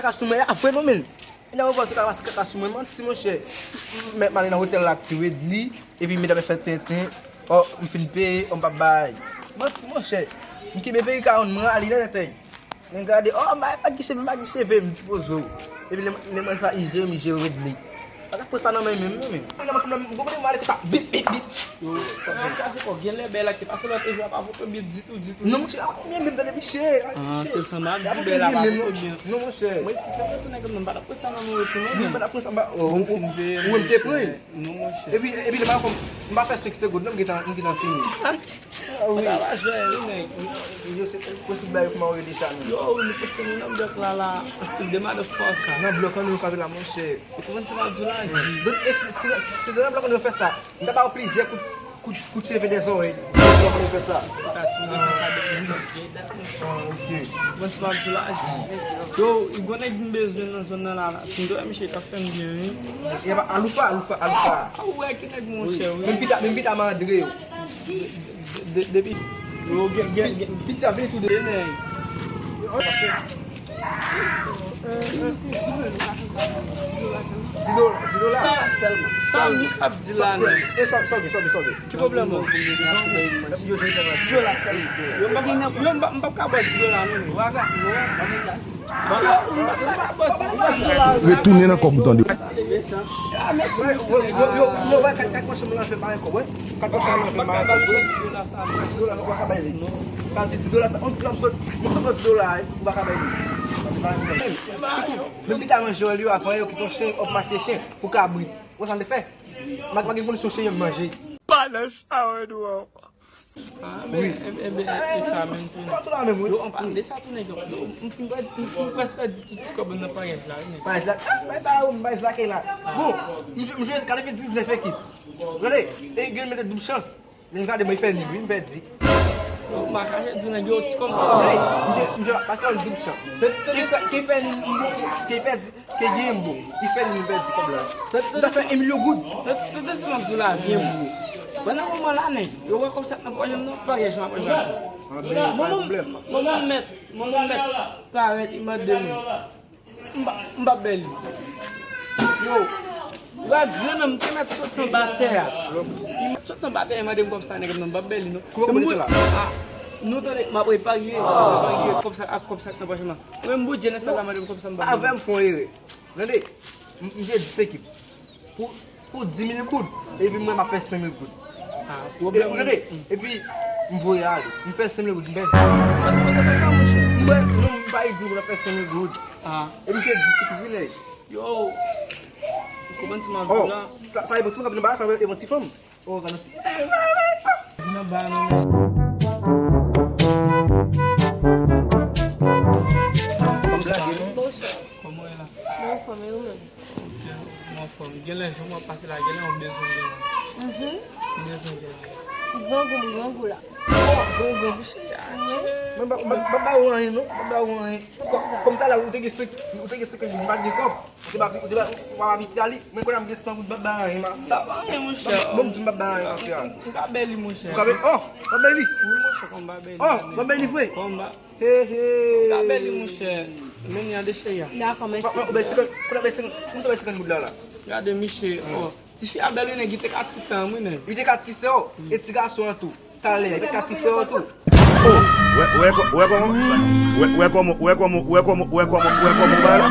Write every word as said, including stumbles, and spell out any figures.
Kaka sou mwen, a vre non, men. E nan mwen panse kaka, kaka sou mwen, manti, monchè. M, m, m ale nan otèl la ak ti Wedly, epi medam yo fè tenten. Ò, m fin peye, ò, m pa bay. Manti, monchè. M kenbe perik a, m rale nan tèt. Men gade, ò, m pa, pa gen cheve, m pa gen cheve, m di poze w. Epi lè, lè mwen sa ije, m ije Wedly. Pa ta pran sa nan men menm, non, men. Mwen, mwen, mwen, mwen, mwen, mwen, bip, bip, bip. Yo, sa se kò, gen lè bèl la ki pase lòt jou a pa vote byen ditou, ditou. Non, monchè, a konbyen menm tande misye? Ah, se sa m ap di, bèl la pa vote byen. Non, monchè. Mwen, si se mwen tou nèg m nan, m pa t ap pran sa nan men yo tou, non. Mwen, m pa t ap pran sa, m pa, oh, ou, ou, ou, ou, m te pran. Non, monchè. Epi, epi, lè m a kòm, m pa fè senk segonn, non, m gentan, m gentan fini. Ah, wi. Sa va jwe, wi, nèg. Yo, se pou tout bagay kòman yo rele sa, non. Yo, nou poste nou nan blòk la, la. Poste de motherfucker. Nan blòk, an, nou ka vin la, monchè. Ou konprann sa m ap di w la? Donk, e si, si, si, si nan blòk, nou fè sa. M ta ba w plizyè kout, kout, kout cheve dèzòrèy. Blòk, nou fè sa. Ou ta si nou fè sa, depi nou vye dat, monchè. Ah, ok. Ou konprann sa m ap di w la? Yo, yon gwo nèg m bezwen nan zòn nan la, la. Si m te wè misye, t ap fè m byen, wi. E pa, aloufa, aloufa, aloufa. Ah, ou wè ki nèg, monchè, wi. Menm pita, menm pita, m a Andre yo. De-, de-, depi yo gen, gen, gen. Piti a vini tou de. Di dola, di dola. Sa sèlman. Sa m ap di la, non. E sa, sa gen, sa gen, sa gen. Ki pwoblèm ou? Yo, yo, yo, di dola sèlman. Yo, m pa, yo, m pa, m p ap ka bwè di dola, non. Waga, non. Retounen nan kòb ou tande. Yo, yo, yo, yo, kat, kat machann lan fè mare kòb, wi. Kat machann lan fè mare kòb, wi. Ti dola, ou pa ka bay li. Sa di ti dola, sa, on, on, on, on, ti dola, wi, ou pa ka bay li. Menm pita manje yo avan yo kite yon chen, ou ap achte chen pou kabrit. Ou sa te fè? M pa gen kondisyon chen yo manje. Pa nan chawèn ou an. Ah, men, wi. Enben, e sa menm tou. Pa tou la menm, wi. Yo, anpale de sa tou, nèg yo. Yo, m fin pèdi, m fin prèske pèdi tout ti kòb nan paryaj la, wi, nèg. Paryaj la, ah, bay ba ou, bay lakay la. Bon, m jwe, m jwe, gade fè diznèf ekip. Gade, e gen mete doub chans. Men gade, mwen fè nil, wi, m pèdi. Yo, m pa kache di nèg yo, ti kòb sa la. Hey, m jwe, m jwe, paske m doub chans. Ki fè, ki fè nil, ki pèdi. Ke gen m bon. Li fè li m pèdi kòb la. M ta fè yon milyon goud. Tande sa m ap di w la, gen m bon. Pandan moman la, nèg, yo wè kòb sa k nan pòch m nan, pa gen jan apre jan. Manman m, manman m mèt, manman m mèt parèt, li mande m. M pa, m pa bèl li. Yo, w a gran nan m te mèt sot anba tè a. Li mèt sot anba tè a, li mande m kòb sa, nèg m nan, m pa bèl li, non. Kòman ou mete la? Ah, nou tande, m ap eparye, m ap eparye kòb sa ak kòb sa k nan pòch m nan. Mwen, m bout je nan sal la, mande m kòb sa m pa. Avè m fè yon erè. Tande, m, m jwe dis ekip. Pou, pou di mil goud, epi mwen, m ap fè senk mil goud. Ah, pwoblèm. Ou tande, epi m voye ale. M fè senk mil goud, m pèdi. Mwen, non, m pa di pou m fè senk mil goud. Ah. Epi m jwe dis ekip, wi, nèg. Yo, ou konprann sa m ap di w la? Sa, sa e bon ti fanm k ap nan bagay, sa e bon ti fanm. Oh, gade ti. Vin anba non. Kòman w ye la? Mwen anfòm, e ou menm? Ok, mwen anfòm. Genlè jan mwen pase la, genlè yon bezwen genlè. Mhm. Yon bezwen genlè. Grangou, m grangou la. Oh, grangou, bouch chita. Mwen pa, mwen pa ba ou anyen non, mwen pa ba ou anyen. Kòm talè ou te gen senk, ou te gen senk, mwen pa t gen kòb. Ou te ba, ou te ba, ou pa ba piti a li. Mwen konnen m gen san goud, m pa bay anyen, ma. Sa pa anyen, monchè. Bon, m di m pa bay anyen, ma, frè. M ka bèl li, monchè. Ou ka bèl, oh, m pa bèl li. Wi, monchè, kòm m pa bèl li. Oh, m pa bèl li vre. Kòm m pa. He, he. M ka bèl li, monchè. Men li an de cheri a. Dakò, mèsi. Ou bay senkant, ou bay senkant, ou bay senkant goud la, la. Gade, misye, oh. Tifi a bèl, wi, nèg, li te ka ti sè an, wi, nèg. Li te ka ti sè, oh. E ti gason an tou. Talè, li te ka ti frè an tou. Oh, wè, wè kò-, wè kòman, wè, wè kòman, wè kòman, wè kòman, wè kòman, wè kòman bagay la.